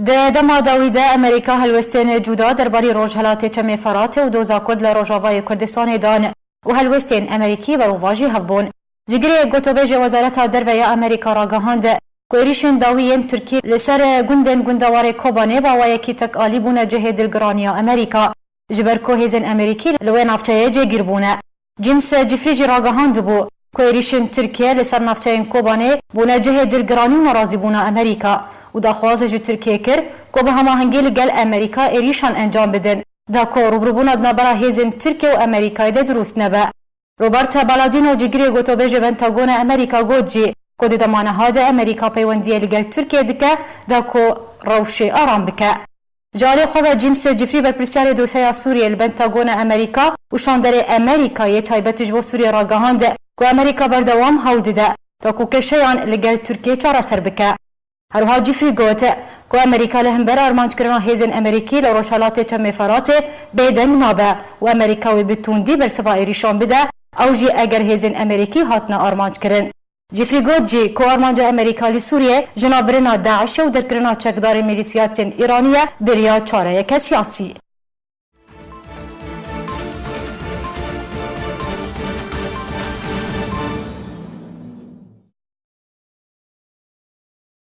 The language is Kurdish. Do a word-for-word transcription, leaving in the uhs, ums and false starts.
Di dema dawî de Amerîka helwestên cuda derbarî Rojhelatê Çemê Feratê û doza Kurd li Rojavayê Kurdistanê dan û helwestên Amerîkî berovajî hev bûn. Cîgirê gotobêjê Wezareta Derve ya Amerîka ragihand ku êrîşên dawî yên Tirkî li ser gundên gundewarê Kobanê bi awayekî tekalî bûne cihê dilgiraniya Amerîka, ji ber ku hêzên Amerîkî li wê navçeyê cêgîr bûne. James Jeffrey jî ragihandibû ku êrîşên Tirkiye li ser navçeyên Kobanê bûne cihê dilgiranî û nerazîbûna Amerîka û daxwaz ji Tirkiyê kir ku bi hemahengî li gel Amerîka êrîşan encam bidin, da ku rûbirûbûna di navbera hêzên Tirkiye û Amerîkayê de dirûst nebe. Robert Palladino, cîgirê gotobêjê Pentagona Amerîka got jî ku di dema niha de Amerîka peywendiyê li gel Tirkiye dike da ku rewşê aram bike. Ji alî xwe ve James Jeffrey, berpirsiyarê dosyeya Sûriyê li Pentagona Amerîka û şanderê Amerîka yê taybet ji bo Sûriyê ragihand ku Amerîka berdewam hewl dide da ku kêşeyan li gel Tirkiyê çareser bike. Herwiha Jeffrey got ku Amerîka li hember armanckirina hêzên Amerîkî li Rojhelatê Çemê Feratê bêdeng nabe û Amerîka wê bi tundî bersiva êrîşan bide, ew jî eger hêzên Amerîkî hatine armanckirin. Jeffrey got jî ku armanca Amerîka li Sûriyê jinavbirina DAIŞê û derkirina çekdarên milîsiyatên Îranî ye, bêriya çareyeke siyasî.